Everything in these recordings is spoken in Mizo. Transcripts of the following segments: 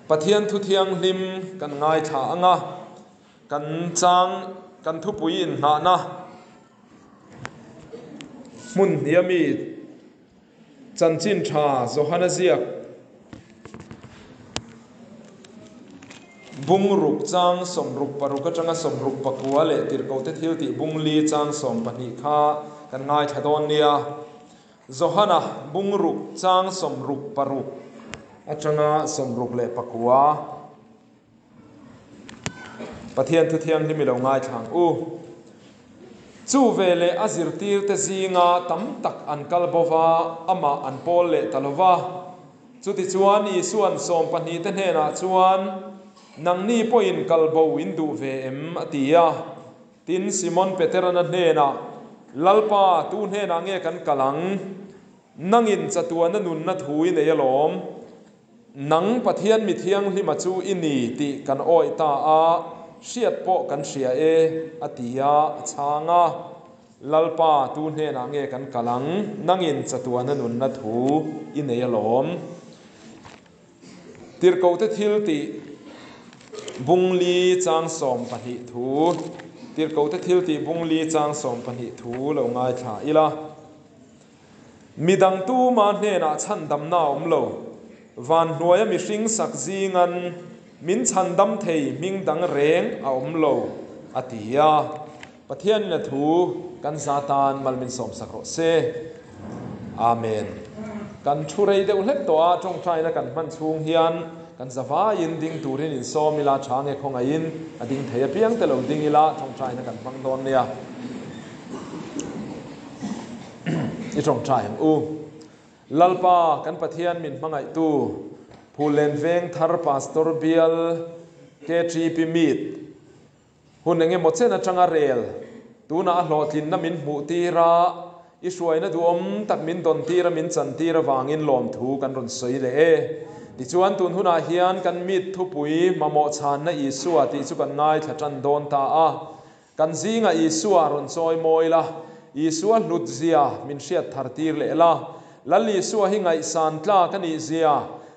Pathian thu thianghlim kan ngaithla ang a, kan chang kan thupui inhnahna hmun hnih ami chanchin tha Johana ziak bung ruk chang 66 atanga 69 leh tirhkohte thil tih bung li chang 12 kha kan ngaithla dawn nia. Johana bung ruk chang 66 atanga 69. Pathian thu thianghlim i lo ngaithla ang u. Chu veleh a zirtirte zinga tam tak an kal bo va, amah an pawl leh ta lo va. Chutichuan Isua'n sawmpahnihte hnenah chuan, Nangni pawhin kal bo in duh ve em? a ti a. Tin, Simon Peteran a hnenah, Lalpa, tu hnenah nge kan kal ang? Nangin chatuana nunna thu i nei alawm. Nang Pathian mi thianghlima chu i ni tih kan awih ta a, hriat pawh kan hria e, a ti a, a chhang a. Lalpa, tu hnenah nge kan kal ang? Nangin chatuana nunna thu i nei alawm. Tirhkohte thil tih bung li chang 12 thu Tirhkohte thil tih bung li chang 12 thu lo ngaithla ila. Midang tuma hnenah chhandamna a awm lo. Van hnuaia mihring sak zingan min chhandam thei hming dang reng a awm lo, a ti a. Pathianin a thu kan za tan mal min sawmsak rawh se. Amen. Kan thu rei deuh hlek tawh a, tawngtaina kan hman chhung hian kan zavaiin ding turin insawm ila, tha nge khawngaihin a ding thei apiang te lo ding ila, tawngtaina kan hmang dawn nia. I tawngtai ang u. Lalpa kan Pathian min hmangaihtu Phullen Veng Thar Pastor Bial KTP Meet hun engemaw chen atanga rel tunah a hlawhtlinna min hmuh tir a, i hruaina duhawm tak min dawn tir a min chan tir avangin lawmthu kan rawn sawi leh e. Tichuan tun hunah hian kan meet thupui mamawh chhanna Isua tih chu kan ngaithla tan dawn ta a. Kan zingah Isua rawn chawi mawi la, Isua hlut zia min hriat thar tir leh la, Lal Isua hi ngaihsan tlak a nih zia,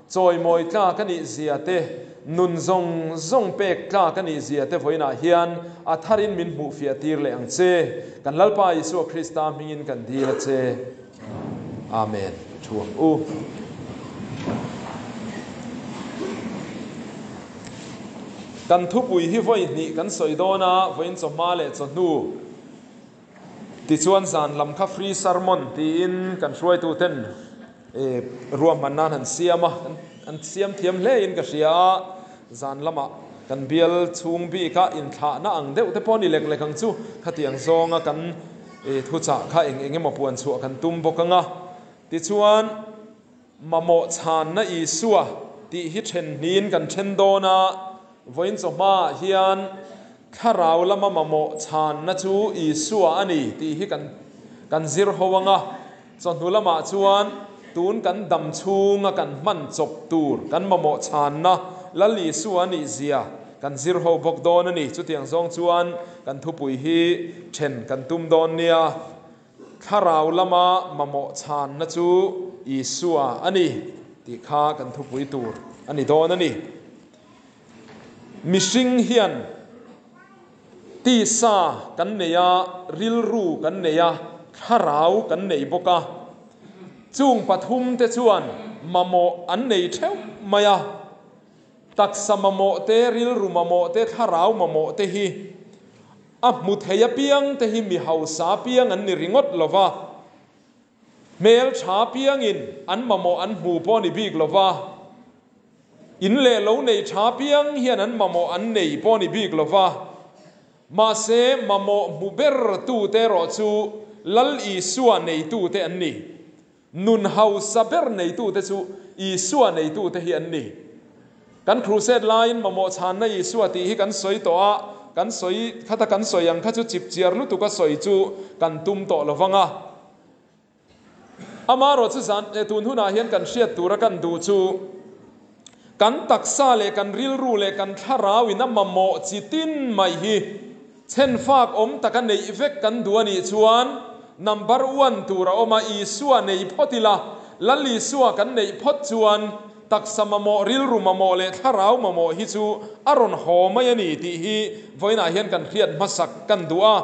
chawi mawi tlak a nih zia te, nun zawng zawng pek tlak a nih zia te vawiinah hian a tharin min hmuh fiah tir leh ang che. Kan Lalpa Isua Krista hmingin kan dil a che. Amen. Thu ang u. Kan thupui hi vawi hnih kan sawi dawn a, vawiin chawhma leh chawhnu tichuan zan lam kha free sermon tiin kan hruaituten ruahman nan an siam a, an siam thiam hle in ka hria a, zan lamah kan bial chhung bika inthlahna ang deuh te pawh a ni lek lek ang chu, khatiang zawnga kan thuchah kha eng eng emaw puan chhuah kan tum bawk ang a, tichuan. Mamawh chhanna Isua tih hi then hniin kan then dawn a, vawiin chawhmaah hian thlarau lama mamawh chhanna chu Isua a ni tih hi kan kan zir ho ang a, chawhnu lamah chuan tun kan dam chhunga kan hman chawp tur kan mamawh chhanna Lal Isua a nih zia kan zir ho bawk dawn a ni. Chutiang zawng chuan kan thupui hi then kan tum dawn nia. Thlarau lama mamawh chhanna chu Isua a ni tih kha kan thupui tur a ni dawn a ni. Mihring hian tisa kan nei a, rilru kan nei a, thlarau kan nei bawk a. Chung pathum te chuan mamawh an nei theuh mai a. Taksa mamawh te, rilru mamawh te, thlarau mamawh te hi A hmu thei apiang te hi mi hausa apiang an ni ringawt lo va, hmeltha apiangin an mamawh an hmu pawh a ni bik lo va, in leh lo nei tha apiang hian an mamawh an nei pawh a ni bik lo va, mahse mamawh hmu ber tute erawh chu Lal Isua neitute an ni. Nun hausa ber neitute chu Isua neitute hi an ni. Kan crusade laiin mamawh chhanna Isua tih hi kan sawi tawh a, kan sawi khata kan sawi ang kha chu chipchiar lutuka sawi chu kan tum tawh lo vang a. Amaherawh chu zan tun hunah hian kan hriat tura kan duh chu kan taksa leh kan rilru leh kan thlarau in a mamawh chi tin mai hi Chhenfak awm taka neih vek kan duh a nih chuan number one tur a awm a, Isua nei phawt ila, Lal Isua kan neih phawt chuan taksa mamawh, rilru mamawh leh thlarau mamawh hi chu a rawn haw mai a ni tih hi vawiinah hian kan hriat hmasak kan duh a.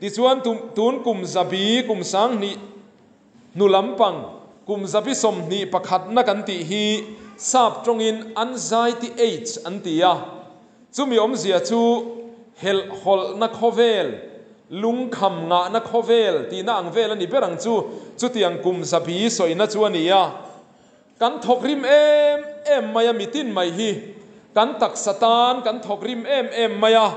Tichuan tun kum zabi kum 2000 hnu lampang kum zabi 21na kan tih hi sap tawngin anxiety age an ti a. Chumi awmzia chu helhhawlhna khawvel, lungkham ngahna khawvel tihna ang vel a ni ber ang chu. Chutiang kum zabi sawina chu a ni a. Kan thawk rim em em mai a, mitin mai hi kan taksa tan kan thawk rim em em mai a.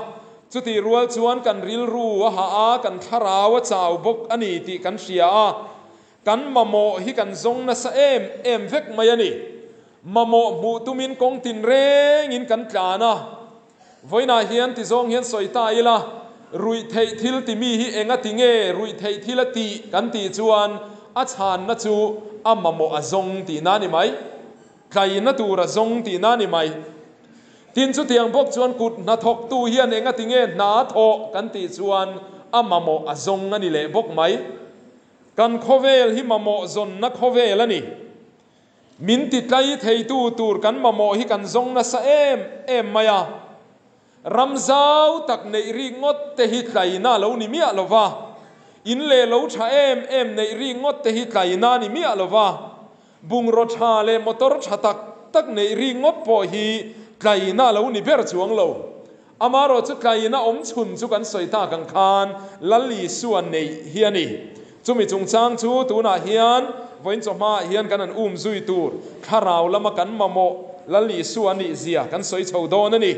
Chutih rual chuan kan rilru a hah a, kan thlarau a chau bawk a ni tih kan hria a. Kan mamawh hi kan zawng nasa em em vek mai a ni. Mamawh hmuh tumin kawng tin rengin kan tlan a. Vawiinah hian ti zawng hian sawi ta ila, ruih theih thil ti mi hi enga ti nge ruih theih thil a tih kan tih chuan a chhanna chu a mamawh a zawng tihna a ni mai. Tlaina tur a zawng tihna a ni mai. Tin, chutiang bawk chuan kut hnathawktu hian enga ti nge hna a thawh kan tih chuan a mamawh a zawng a ni leh bawk mai. Kan khawvel hi mamawh zawnna khawvel a ni. Min ti tlai theitu tur kan mamawh hi kan zawng nasa em em mai a. Ram zau tak neih rik ngawt te hi tlaina lo ni miah lo va. In leh lo tha em em neih rik ngawt te hi tlaina ni miah lo va. Bungraw tha leh motor tha tak tak neih rik ngawt pawh hi tlaina lo ni ber chuang lo. Amaherawh chu tlaina awm chhun chu kan sawi tak ang khan Lal Isua neih hi a ni. Chumi chungchang chu tunah hian vawiin chawhmaah hian kan han um zui tur thlarau lama kan mamawh Lal Isua nih zia kan sawi chho dawn a ni.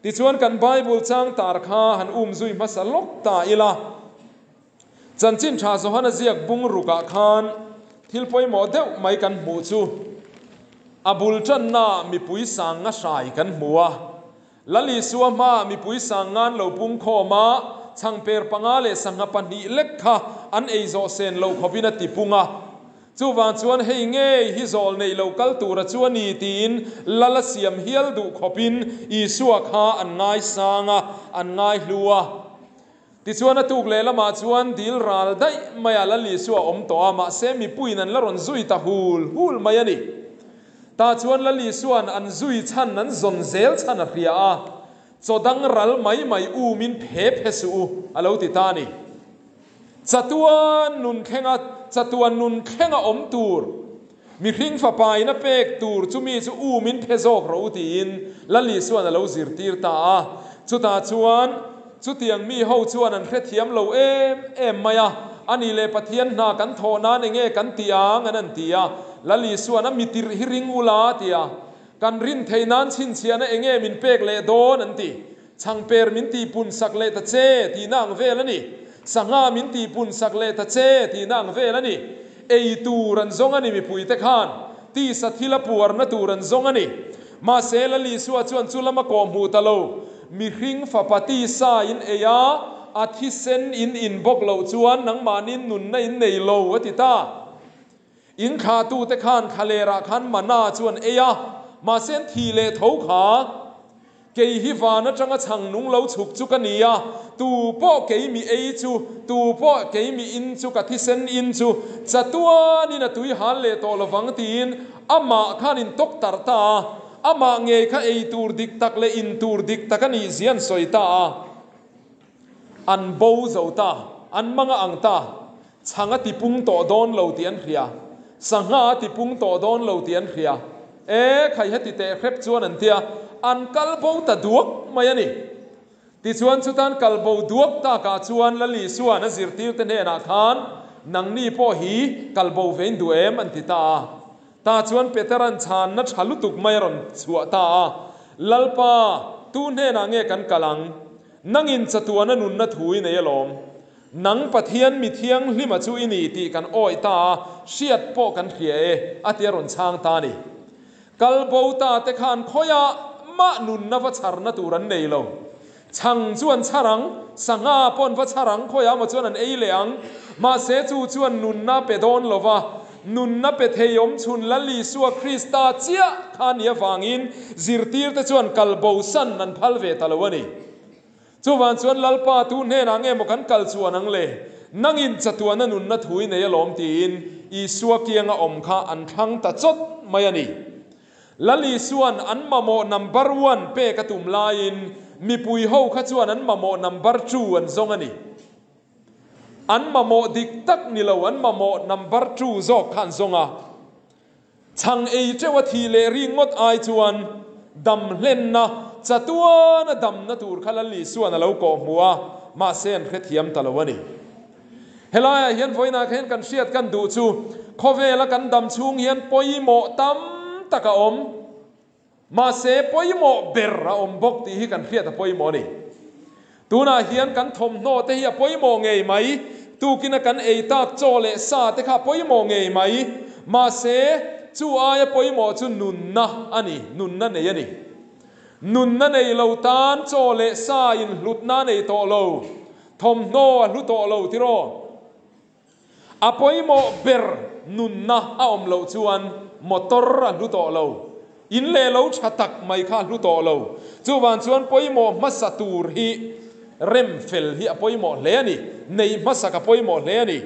Tichuan kan Bible chang tar kha han um zui hmasa lawk ta ila. Chanchin tha Johana ziak bung rukah khan thil pawimawh deuh mai kan hmuh chu a bul tanna mipui sang nga hrai kan hmu a. Lal Isua hmaah mipui sang ngan lo pung khawm a, chhangper panga leh sangha pahnih lek kha an ei zawh sen lo khawpin a ti pung a. Chuvang chuan hei ngei hi zawl nei lo kal tura chu a ni tiin Lal a siam hial duh khawpin Isua kha an ngaisang a, an ngaihlu a. Tichuan a tuk leh lamah chuan dil ral daih maiah Lal Isua a awm tawh a, mahse mipuiin an la rawn zui ta hul hul mai a ni. Tah chuan Lal Isua'n an zui chhan an zawn zel chhan a hria a, Chaw dang ral mai mai umin phe phe suh u, a lo ti ta a ni. Chatuan nun thlenga chatuan nun thlenga awm tur, mihring fapa in a pek tur chu mi chu umin phe zawk rawh u tiin Lal Isua'n a lo zirtir ta a. Chutah chuan chutiang mi ho chuan an hrethiam lo em em mai a, A nih leh Pathian hna kan thawh nan enge kan ti ang an an ti a. Lal Isua'n a mitirh hi ring ula a ti a. Kan rin theih nan chhinchhiahna enge min pek leh dawn an ti. Chhangper min tihpun sak leh ta che tihna ang vel a ni. Sangha min tihpun sak leh ta che tihna ang vel a ni. Ei tur an zawng a ni mipuite khan. Tisa thil a puarna tur an zawng a ni. Mahse Lal Isua chuan chu lama kawh hmuh ta lo. Mihring fapa tisa in ei a, a thisen in in bawk loh chuan nangmahni nunna in nei lo a ti ta. In thlahtute khan thlalerah khan mana chu an ei a, mahse an thih leh tho kha. Kei hi van atanga chhang nung lo chhuk chu ka ni a, tu pawh kei mi ei chu, tu pawh kei mi in chu ka thisen in chu chatuanin a tui hal leh tawh lovang tiin amah khan in tawk tarh ta a, amah ngei kha ei tur dik tak leh in tur dik tak a nih zia an sawi ta a. An bo zo ta, an mang a ang ta, chhang a tipung tawh dawn lo tih an hria, sangha a tipung tawh dawn lo tih an hria. E, khai heti teh hrep chuan an tia, an kal bo ta duak mai a ni. Tichuan chutan kal bo duak takah chuan Lal Isua'n a zirtirte hnenah khan, Nangni pawh hi kal bo vein duh em? an ti ta a. Tah chuan Petera'n chhanna tha lutuk mai a rawn chhuah ta a, Lalpa, tu hnenah nge kan kal ang? Nangin chatuana nunna thu i nei alawm. Nang Pathian mi thianghlima chu i ni tih kan awih ta a, hriat pawh kan hria e, a ti a rawn chhang ta a ni. Kal bo ta te khan khawiah mah nunna va chharna tur an nei lo. Chhang chu an chhar ang, sangha pawh an va chhar ang, khawiah maw chuan an ei leh ang. Mahse chu chuan nunna pe dawn lo va, nunna pe thei awm chhun Lal Isua Krista chiah kha ni avangin zirtirte chuan kal bosan an phal ve ta lo a ni. Chuvang chuan Lalpa tu hnenah nge maw kan kal chuan ang le? Nangin chatuana nunna thu i nei alawm tiin Isua kianga awm kha an thlang ta chawt mai a ni. Lal Isua'n an mamawh number one pek a tum laiin mipui ho kha chuan an mamawh number two an zawng a ni. An mamawh dik tak ni lo, an mamawh number two zawk kha an zawng a. Chhang ei teuh a thih leh ri ngawt ai chuan dam hlenna, chatuana damna tur kha Lal Isua'n a lo kawhhmuh a, mahse an hrethiam ta lo a ni. Helaiah hian vawiinah kha hian kan hriat kan duh chu khawvela kan dam chhung hian pawimawh tam tak a awm. Mahse pawimawh ber a awm bawk tih hi kan hriat a pawimawh a ni. Tunah hian kan thawmhnaw te hi a pawimawh ngei mai, tukina kan ei tak chaw leh sa te kha a pawimawh ngei mai. Mahse chu aia pawimawh chu nunna a ni, nunna nei a ni. Nunna nei lo tan chaw leh sa inhlutna a nei tawh lo. Thawmhnaw a hlu tawh lo tiraw? A pawimawh ber nunna a awm loh chuan motor a hlu tawh lo. In leh lo tha tak mai kha a hlu tawh lo. Chuvang chuan pawimawh hmasa tur hi rem fel hi a pawimawh hle a ni. Neih hmasak a pawimawh hle a ni.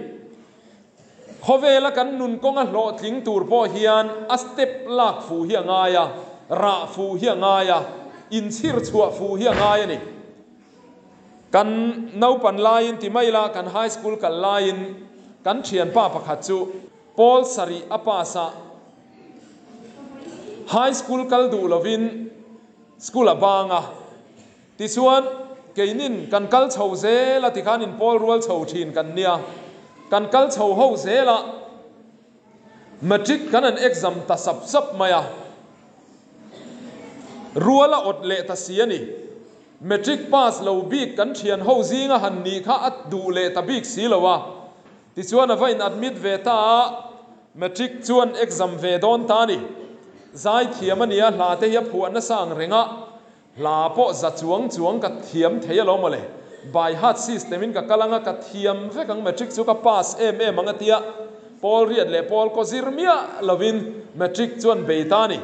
Khawvela kan nun kawnga hlawhtling tur pawh hian a step lak fuh hi a ngai a, rah fuh hi a ngai a, inchhir chhuah fuh hi a ngai a ni. Kan naupan laiin ti mai ila, kan high school kal laiin kan thianpa pakhat chu pawl sarih a pass a, high school kal duh lovin school a bang a, tichuan keinin kan kal chho zel a tikhan in pawl rual chho thin kan nia, kan kal chho ho zel a, matric kan han exam ta sap sap mai a, rual a awt leh ta si a ni. Matric pass lo bik kan thian ho zinga han nih kha a duh leh ta bik si lo a, tichuan a va in admit ve ta a, Matric chuan exam ve dawn ta a ni. Zai thiam a nia, hla te hi a phuah nasa ang reng a, hla pawh za chuang chuang ka thiam thei alawm mawle, by heart system in ka kal anga ka thiam vek ang Matric chu ka pass em em ang a tia, Pawl riat leh Pawl kaw zir miah lovin Matric chuan bei ta a ni.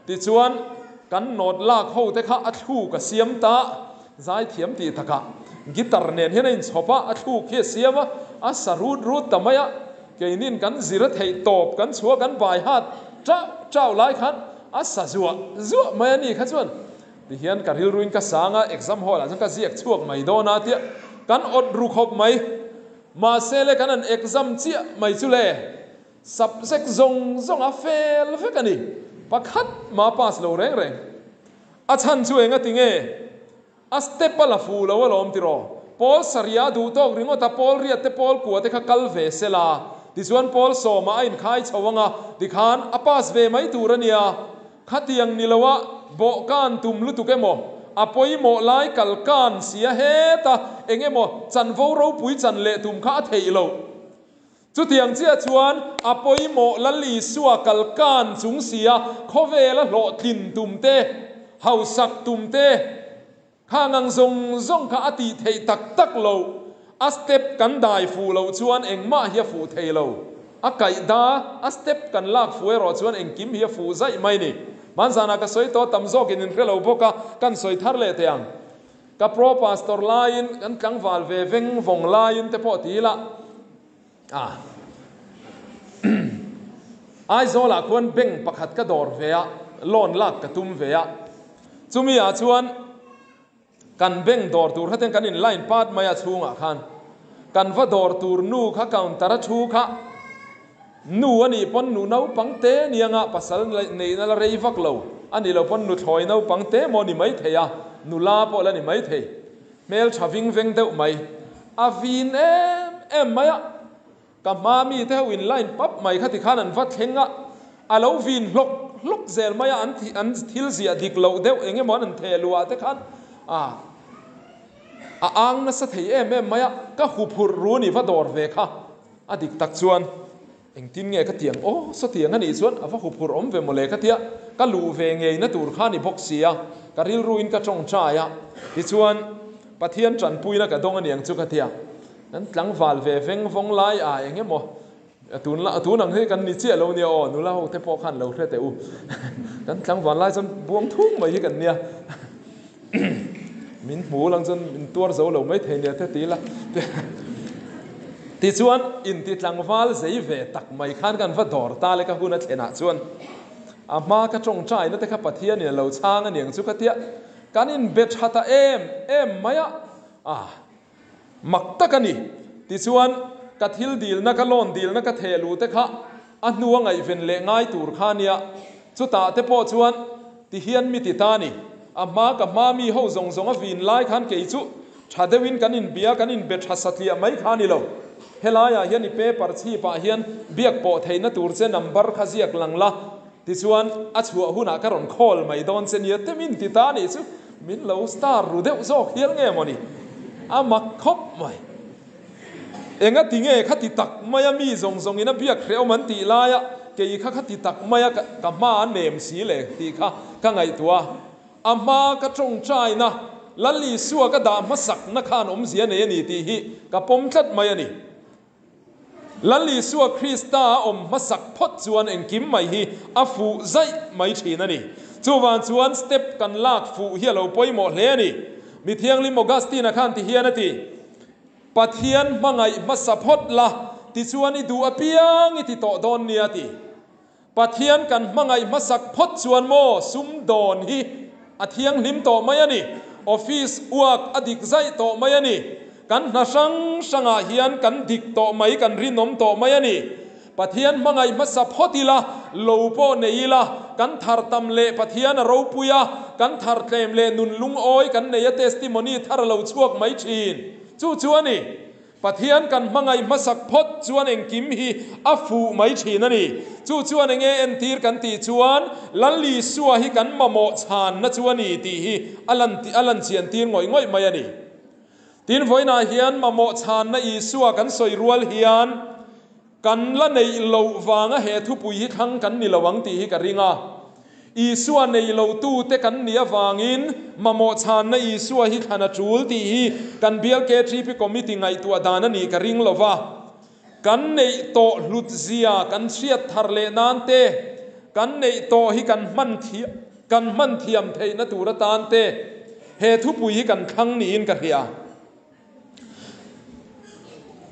Tichuan, kan nawt lak ho te kha a thluk a siam ta, zaithiam tih takah guitar nen hian a inchhawp a, a thluk hi a siam a, a sa rut rut ta mai a, keinin kan zir a theih tawp kan chhuah kan bai hat chau chau lai khan a sa zuah zuah mai a ni kha chuan tihian ka rilruin ka sang a, exam hall ah chuan ka ziak chhuak mai dawn a tia kan awt ru khawp mai, mahse le kan han exam chiah mai chu le. Subject zawng zawng a fel vek a ni. Pakhat mah pass lo reng reng. A chhan chu enga ti nge? A step a la fu lo alawm tiraw? Pawl sarih a duh tawk ringawt a, pawl riat te pawl kua te kha kal ve se la, tichuan pawl sawmah a inkhai chho anga tikhan a pass ve mai tur a nia. Khatiang ni loa bawhkan tum lutuk emaw, a pawimawh lai kalkan sia heta eng emaw chanvo ropui chan leh tum kha a theih loh. Chutiang chiah chuan a pawimawh Lal Isua kalkan chung sia khawvela hlawhtlin tum te, hausak tum te, kha ngang zawng zawng kha a tih theih tak tak loh. A step kan dai fuh loh chuan engmah hi a fuh thei lo. A kaih da, a step kan lak fuh erawh chuan engkim hi a fuh zaih mai ni. Hmanzanah ka sawi tawh tam zawkin in hre lo bawk a, kan sawi thar leh teh ang. Ka pro pastor laiin kan tlangval ve veng vawng laiin te pawh ti ila a Aizawlah khuan bank pakhat ka dawr ve a, loan lak ka tum ve a, chumi ah chuan kan bank dawr tur kha ten kan in line pat mai a chhungah khan kan va dawr tur nu kha counter a thu kha Nu a nih pawn nu naupang te nianga pasal neihna la rei vak lo a nih loh pawn nuthlawi naupang te maw ni mai thei a, nula pawh la ni mai thei. Hmel tha ving veng deuh mai. A vin em em mai a, ka hma mi te ho in line pap mai kha tikhan an va thleng a, a lo vin hlawk hlawk zel mai a, an an thil ziah dik loh deuh eng emaw an an theh luah te khan a a ang nasa thei em em mai a, ka huphurh ru ni va dawr ve kha. A dik tak chuan, Engtin nge ka tiang aw, sawtiang a nih chuan a va huphurh awm ve mawle ka tia, ka luh ve ngeina tur kha a ni bawk si a, ka rilruin ka tawngtai a, tichuan Pathian tanpuina ka dawng a niang chu ka tia, kan tlangval ve veng vawng lai a eng emaw tun tun ang hi kan ni chiah lo nia aw, nula ho te pawh khan lo hre teh u, kan tlangval lai chuan buang thung mai hi kan nia. Min hmu lang chuan min tuar zo lo mai thei nia te ti ila. Tichuan inti tlangval zei ve tak mai khan kan va dawr ta le ka hun a thlenah chuan. A hma ka tawngtaina te kha Pathianin a lo chhang aniang chu ka tia, kan inbe tha ta em em mai a, ah mak tak a ni. Tichuan, ka thil dilna, ka loan dilna ka theh luh te kha a hnua ngaihven leh ngai tur kha ania. Chutah te pawh chuan tihian mi ti ta a ni. A hma ka hma mi ho zawng zawng a vin lai khan kei chu tha deuhin kan inbia, kan inbe tha satliah mai kha a ni lo. Helaiah hian i paper chhipah hian biak pawh theihna tur che number kha ziak lang la, tichuan a chhuah hunah ka rawn call mai dawn che nia te min ti ta a nih chu min lo star ru deuh zawk hial nge mawni? A mak khawp mai. Enga ti nge kha ti tak maia mi zawng zawngin a biak hrehawm an tih laia kei kha kha ti tak maia ka hma a nem si le tih kha ka ngaihtuah a. A hma ka tawngtaina Lal Isua ka dah hmasakna khan awmzia nei a ni tih hi ka pawm tlat mai a ni. Lal Isua Krista a awm hmasak phawt chuan engkim mai hi a fuh zaih mai thin a ni. Chuvang chuan step kan lak fuh hi a lo pawimawh hle a ni. Mi Thianghlim Augustine-a khan ti hian a ti, Pathian hmangaih hmasa phawt la, tichuan i duh apiang i ti tawh dawn nia ti. Pathian kan hmangaih hmasak phawt chuan maw sum dawn hi a thianghlim tawh mai a ni. Office uak a dik zaih tawh mai a ni. Kan hna hrang hrangah hian kan dik tawh mai, kan rinawm tawh mai a ni. Pathian hmangaih hmasa phawt ila, lo pawh nei ila, kan thar tam leh Pathian a ropui a, kan thar tlem leh nun lungawi kan nei a testimony thar a lo chhuak mai thin. Chu chu a ni. Pathian kan hmangaih hmasak phawt chuan engkim hi a fuh mai thin a ni. Chu chuan enge entir kan tih chuan Lal Isua hi kan mamawh chhanna chu a ni tih hi a lan a lan chian tir ngawih ngawih mai a ni. Tin vawiinah hian mamawh chhanna Isua kan sawi rual hian Kan la neih loh vanga he thupui hi thlang kan ni lo ang tih hi ka ring a. Isua nei lo tute kan nih avangin mamawh chhanna Isua hi thlan a tul tih hi kan bial KTP Committee ngaihtuah dan a nih ka ring lo va. Kan neih tawh hlut zia kan hriat thar leh nan te, kan neih tawh hi kan hman kan hman thiam theihna tur atan te he thupui hi kan thlang niin ka hria.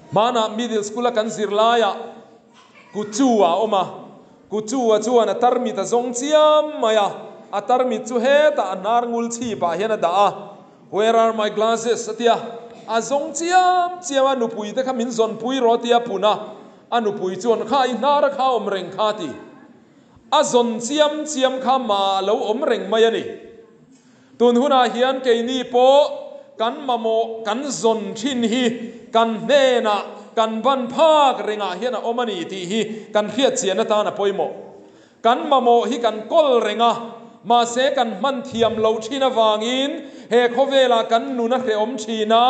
Hmanah middle school a kan zir laiah Kuchu a awm a, Kuchu a chuan a tarmit a zawng chiam mai a, a tarmit chu hetah a hnar ngul chhipah hian a dah a, Where are my glasses? a ti a, a zawng chiam chiam a, nupui te kha min zawnpui rawh a ti a pun a, a nupui chuan kha i hnar a kha awm reng kha a ti. A zawn chiam chiam kha mah a lo awm reng mai a ni. Tun hunah hian keini pawh kan mamawh kan zawn thin hi kan hnenah kan ban phak rengah hian a awm a ni tih hi kan hriatchian atan a pawimawh. Kan mamawh hi kan kawl reng a, mahse kan hman thiam loh thin avangin he khawvelah kan nun a hrehawm thin a,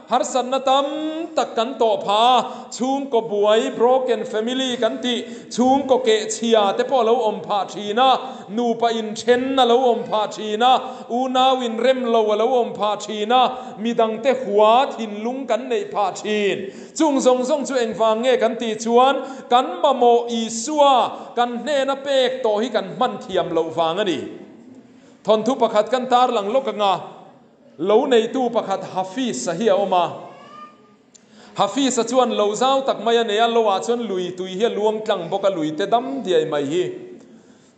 Harsatna tam tak kan tawh phah a, chhungkaw buai, broken family, kan tih, chhungkaw kehchhia te pawh a lo awm phah thin a, nupa inthen a lo awm phah thin a, unau inrem lo a lo awm phah thin a, midangte hua thinlung kan neih phah thin. Chung zawng zawng chu engvang nge kan tih chuan kan mamawh Isua kan hnena pek tawh hi kan hman thiam loh vang a ni. Thawnthu pakhat kan tarlang lawk anga. Lo neitu pakhat Hafiz-a hi a awm a. Hafiz-a chuan lo zau tak mai a nei a, loah chuan lui tui hi a luang tlang bawk a, lui te dam diai mai hi.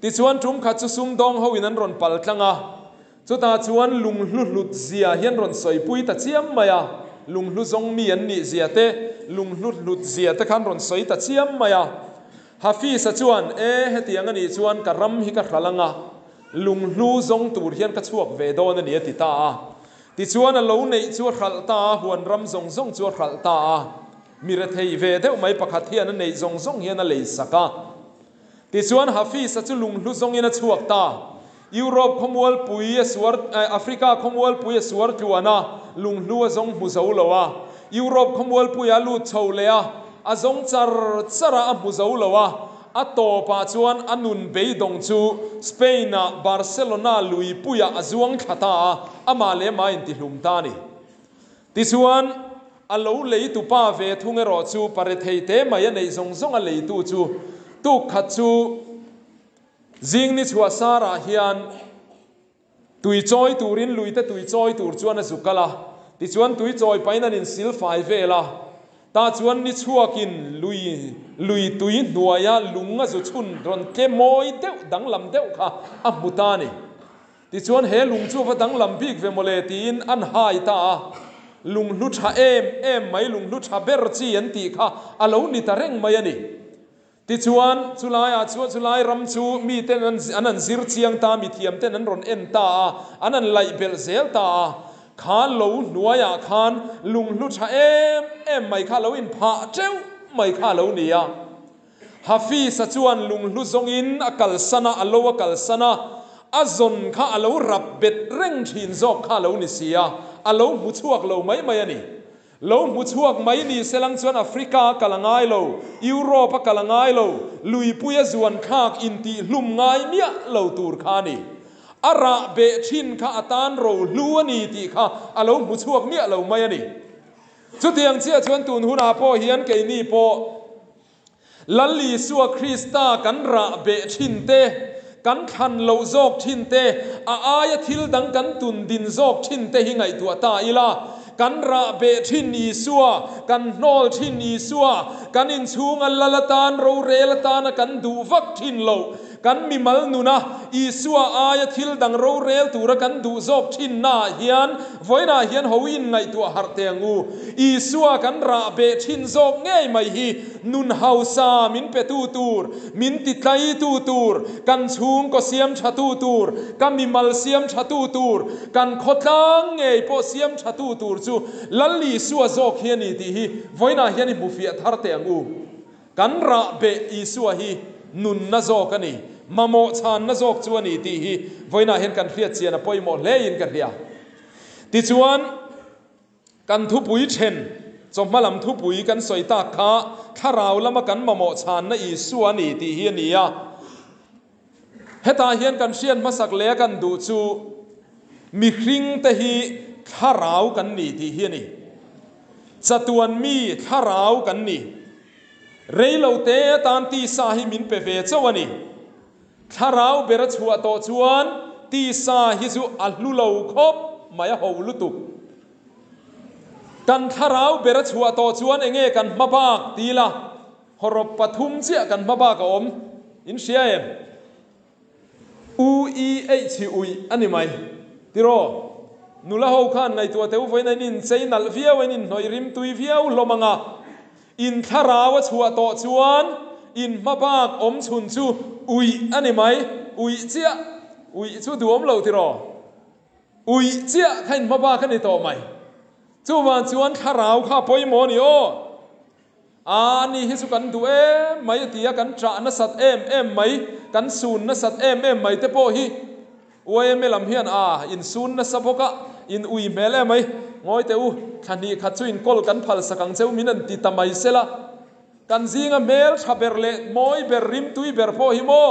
Tichuan tum khat chu sumdawng hoin an rawn pal tlang a, chutah chuan lunghlu hlut zia hi an rawn sawipui ta chiam mai a, lunghlu zawng mi an nih zia te, lunghlu hlut zia te kha an rawn sawi ta chiam mai a. Hafiz-a chuan, E, hetiang a nih chuan ka ram hi ka hral ang a, Lunghlu zawng tur hian ka chhuak ve dawn a ni a ti ta a. Tichuan a lo neih chu a hralh ta a, huan ram zawng zawng chu a hralh ta a. Mi rethei ve deuh mai pakhat hian a neih zawng zawng hian a lei sak a. Tichuan Hafiz-a chu lunghlu zawngin a chhuak ta. Europe khawmualpui a suar, Africa khawmualpui a suar tluan a, lunghlu a zawng hmu zo lo a. Europe khawmualpuia a lut chho leh a, a zawng char char a, a hmu zo lo a. A tawpah chuan a nun beidawng chu Spain-a Barcelona luipuiah a zuang thla ta a, amah leh amah a intihlum ta a ni. Tichuan, a lo leitu pa ve thung erawh chu parethei te mai a neih zawng zawng a leitu chu tuk khat chu zing ni chhuah sarah hian Tui chawi turin luite tui chawi tur chuan a zu kal a, tichuan tui chawi pahin an insil fai vel a. Tah chuan ni chhuakin lui Lui tui hnuaia lung a zu chhun rawn tle mawi deuh danglam deuh kha a hmu ta a ni. Tichuan he lung chu a va danglam bik ve mawle tiin an hai ta a. Lung hlu tha em em mai, lung hlu tha ber chi an tih kha a lo ni ta reng mai a ni. Tichuan chulaiah chuan chulai ram chu miten an an zir chiang ta, mithiam ten an rawn en ta a, an an laih belh zel ta a. Kha lo hnuaiah khan lunghlu tha em em mai kha lo inphah teuh mai kha a lo ni a. Hafiz-a chuan lunghlu zawngin a kalsan a, a lo a kalsan a, a zawn kha a lo rap bet reng thin zawk kha a lo ni si a, a lo hmu chhuak lo mai mai a ni. Lo hmu chhuak mai ni selang chuan Africa a kal a ngai lo, Europe a kal a ngai lo, luipui a zuan thlak intihhlum ngai miah lo tur kha a ni. A rah beh thin kha a tan ro hlu a ni tih kha a lo hmu chhuak miah lo mai a ni. Chutiang chiah chuan tun hunah pawh hian keini pawh Lal Isua Krista kan rah beh thin te, kan thlan loh zawk thin te, a aia thil dang kan tun din zawk thin te hi ngaihtuah ta ila. Kan rah beh thin Isua, kan hnawl thin Isua, kan inchhunga Lal atan, rorel atana kan duh vak thin loh, Kan mimal nuna Isua aia thil dang rorel tura kan duh zawk thinnaah hian vawiinah hian ho inngaihtuah harh teh ang u. Isua kan rah beh thin zawk ngei mai hi nun hausa min petu tur, min titlaitu tur, kan chhungkaw siam thatu tur, ka mimal siam thatu tur, kan khawtlang ngei pawh siam thatu tur chu Lal Isua zawk hi a ni tih hi vawiinah hian i hmufiah thar teh ang u. Kan rah beh Isua hi nunna zawk a ni, mamawh chhanna zawk chu a ni tih hi vawiinah hian kan hriat chian a pawimawh hlein ka hria. Tichuan, kan thupui then, chawhma lam thupui kan sawi tak kha thlarau lama kan mamawh chhanna Isua a ni tih hi a ni a. Hetah hian kan hriat hmasak leh a kan duh chu mihringte hi thlarau kan ni tih hi a ni. Chatuan mi thlarau kan ni. Reilo te atan tisa hi min pe ve chauh a ni. Thlarau ber a chhuah tawh chuan tisa hi chu a hlu lo khawp mai a ho lutuk. Kan thlarau ber a chhuah tawh chuan enge kan hma bak ti ila Hawrawp pathum chiah kan hma bak a awm. In hria em? U I eih chhi uih a ni mai. Tiraw? Nula ho khan ngaihtuah teh u vawiin a in inchei nalh viau a, in inhnawih rim tui viau hlawm ang a. In thlarau a chhuah tawh chuan in hma bak awm chhun chu uih a ni mai. Uih chiah. Uih chu duhawm lo tiraw? Uih chiah kha in hma bak a ni tawh mai. Chuvang chuan thlarau kha a pawimawh a ni aw. A ni hi chu kan duh em mai a ti a, kan ṭah nasat em em mai, kan sun nasat em em mai te pawh hi YMA lam hian a insun nasa bawk a, in ui hmel em mai, ngawi teh u, thla hnih khat chu inkawl kan phal sak ang cheu min an ti ta mai sela, kan zinga hmel ṭha ber leh mawi ber rimtui ber pawh hi maw?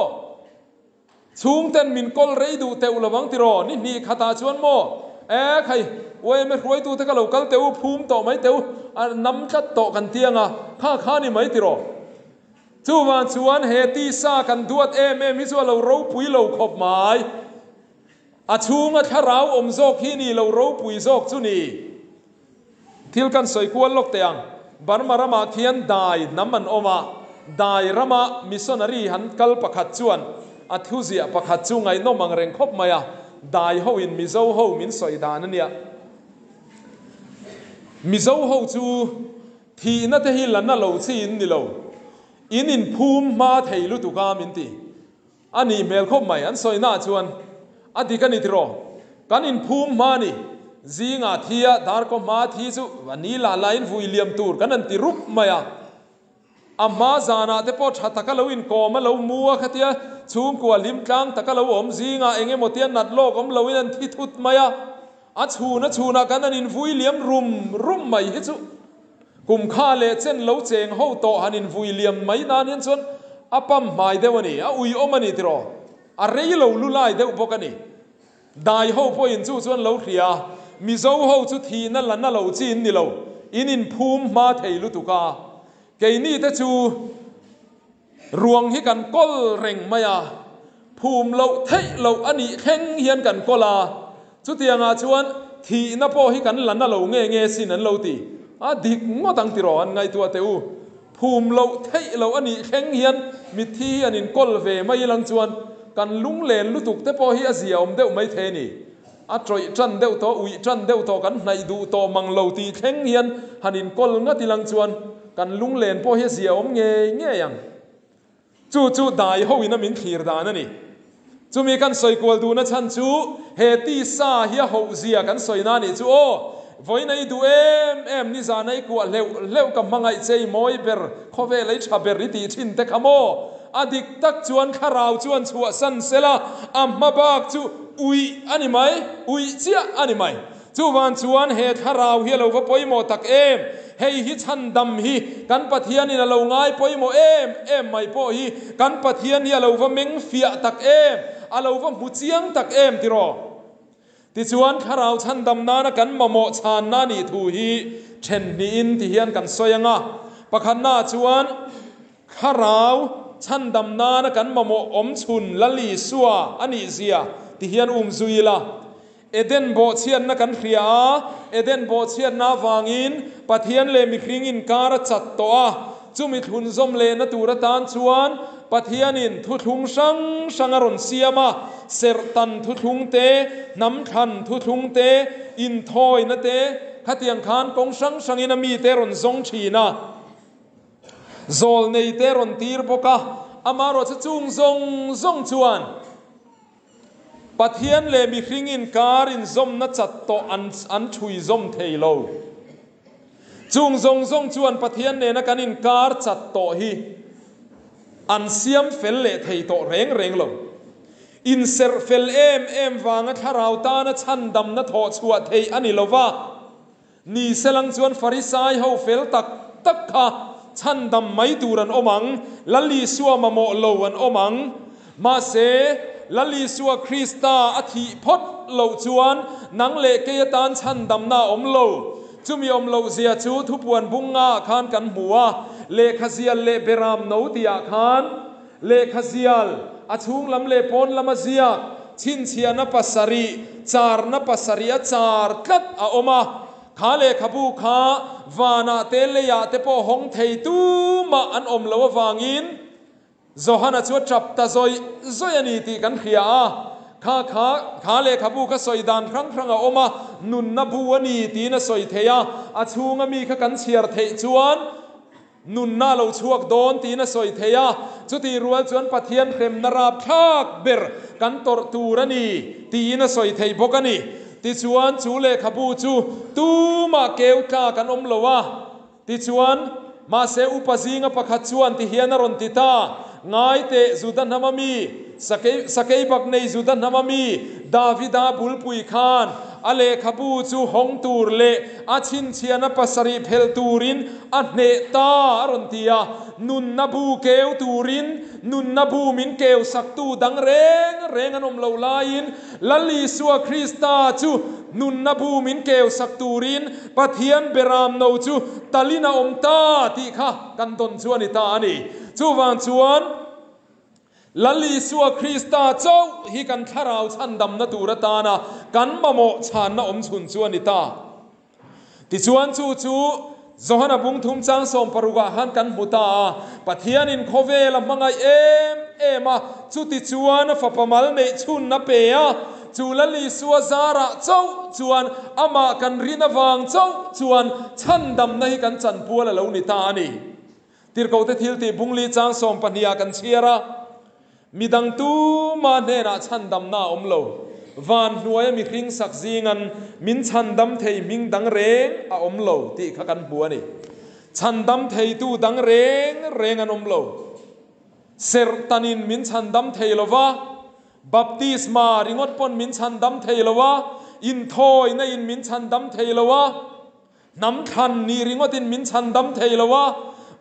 Chhungten min kawl rei duh teuh lo ang tiraw? Ni hnih khatah chuan maw? E khai, YMA hruaitute ka lo kal teh u, phum tawh mai teh u, a nam tlat tawh kan ti anga, kha kha ni mai tiraw? Chuvang chuan he tisa kan duat em em hi chu a lo ropui lo khawp mai. A chhunga thlarau awm zawk hi ni lo ropui zawk chu ni. Thil kan sawi kual lawk teh ang. Burma ramah khian dai hnam an awm a, dai rama missionary han kal pakhat chuan a thuziah pakhat chu ngaihnawm ang reng khawp mai a, dai ho in Mizo ho min sawi dan a nia. Mizo ho chu thihna te hi la na lo chi in ni lo, in inphum hma thei lutuk a min ti. A nih hmel khawp mai, an sawi naah chuan a dik a ni tiraw? Kan inphum hma a ni. Zingah thi a, darkaw hma thi chu a ni lah lahin vui liam tur kan han ti rup mai a. A hma zanah te pawh tha taka lo inkawm a, lo mu a khatia chhungkua hlim tlang taka lo awm zingah eng emaw tia nat lawk awm loin an thi thut mai a. A chhun a chhunah kan han invui liam rum rum mai hi chu Kum kha leh chen lo cheng ho tawh han invui liam mai nan hian chuan a pam hmai deuh a ni, a uiawm a ni tiraw? A rei lo lu lai deuh bawk a ni. Dai ho pawhin chu chuan lo hria a, Mizo ho chu thihna la na lo chi in ni lo, in inphum hma thei lutuk a, keini te chu ruang hi kan kawl reng mai a, phum loh theih loh a nih thleng hian kan kawl a, Chutiangah chuan thihna pawh hi kan la na lo nge nge sin an lo ti. A dik ngawt ang tiraw an ngaihtuah teh u. Phum loh theih loh a nih thleng hian mitthi hi an inkawl ve mai lang chuan kan lunglen lutuk te pawh hi a zia awm deuh mai thei a ni. A tawih tan deuh tawh, uih tan deuh tawh, kan hnaih duh tawh mang lo tih thleng hian han inkawl ngat ilang chuan kan lunglen pawh hi a zia awm ngei ngei ang. Chu chu dai ho in a min thlir dan a ni. Chumi kan sawi kual duhna chhan chu he tisa hi a hoh zia kan sawi na nih chu aw. Vawiin a i duh em em, nizan a i kuah hleuh hleuh ka hmangaih che i mawi ber, khawvel a i tha ber i tih thin te kha maw? A dik tak chuan thlarau chuan chhuahsan sela a hma bak chu uih a ni mai, uih chiah a ni mai. Chuvan chuan he thlarau hi a lo va pawimawh tak em? Hei hi chhandam hi kan Pathianin a lo ngai pawimawh em em mai pawh hi kan Pathian hi a lo va meng fiah tak em? A lo va hmu chiang tak em tiraw? Tichuan thlarau chhandam nana kan mamawh chhanna nih thu hi then hnihin ti hian kan sawi ang a. Pakhatnaah chuan thlarau chhandam nana kan mamawh awmchhun Lal Isua a nih zia ti hian umzui ila. Eden bawhchhiatna kan hria a, Eden bawhchhiatna avangin Pathian leh mihring inkar a chat tawh a, chumi thlunzawm lehna tur atan chuan Pathianin thuthlung hrang hrang a rawn siam a, serhtan thuthlung te, hnam thlan thuthlung te, inthawina te, khatiang khan kawng hrang hrangin a mite rawn zawng thin a, zawlnei te rawn tir bawk a, amaherawhchu chung zawng zawng chuan. Pathian leh mihring inkar inzawmna chat tawh an an thui zawm thei lo. Chung zawng zawng chuan Pathian nena kan inkar chat tawh hi an siam fel leh thei tawh reng reng lo. Inserh fel em em vanga thlarau tana chhandamna thawh chhuah theih a ni lo va. Ni selang chuan Farisai ho fel tak tak kha chhandam mai tur an awm ang, Lal Isua mamawh lo an awm ang. Mahse, Lal Isua Krista a thih phawt loh chuan nang leh kei atan chhandamna a awm lo. Chumi awm loh zia chu thupuan bung ngaah khan kan hmu a, lehkha zial leh beram no tihah khan lehkha zial, a chhung lam leh pawn lama ziak, chhinchhiahna pasarih, charna pasarih a char tlat a awm a. Kha lehkhabu kha vanah te leiah te pawh hawng thei tumah an awm loh avangin Johana chu a tap ta zawih zawih a ni tih kan hria a. Kha kha kha lehkhabu kha sawi dan hrang hrang a awm a, nunna bu a ni tiin a sawi thei a, a chhunga mi kha kan chhiar theih chuan, Nunna a lo chhuak dawn tiin a sawi thei a, chutih rual chuan Pathian hremna rapthlak ber kan tawrh tur a ni tiin a sawi thei bawk a ni. Tichuan, chu lehkhabu chu tumah keu tlak an awm lo a. Tichuan, mahse upa zinga pakhat chuan ti hian a rawn ti ta, Ngai teh, Juda hnama mi, sakei, sakeibak nei Juda hnama mi, Davida bulpui khan a lehkhabu chu hawng tur leh a chhinchhiahna pasarih phelh turin A hneh ta a rawn ti a, nunna bu keu turin nunna bu min keu saktu dang reng reng an awm loh laiin Lal Isua Krista chu nunna bu min keu sak turin Pathian beram no chu talin a awm ta tih kha kan dawn chu a ni ta a ni. Chuvang chuan Lal Isua Krista chauh hi kan thlarau chhandamna tur atana kan mamawh chhanna awm chhun chu a ni ta. Tichuan chu chu Johana bung thum chang 16 ah khan kan hmu ta a, Pathianin khawvel a hmangaih em em a, chuti chuan a fapa mal neih chhun a pe a, chu Lal Isua zarah chauh chuan amah kan rin avang chauh chuan chhandamna hi kan chanpual a lo ni ta a ni. Tirhkohte thiltih bungli chang 12 ah kan chhiar a, Midang tuma hnenah chhandamna a awm lo. Van hnuaia mihring sak zingan min chhandam thei hming dang reng a awm lo tih kha kan hmu a ni. Chhandam theitu dang reng reng an awm lo. Serhtanin min chhandam thei lo va, baptisma ringawt pawn min chhandam thei lo a, inthawina in min chhandam thei lo a, Hnam thlan nih ringawtin min chhandam thei lo a,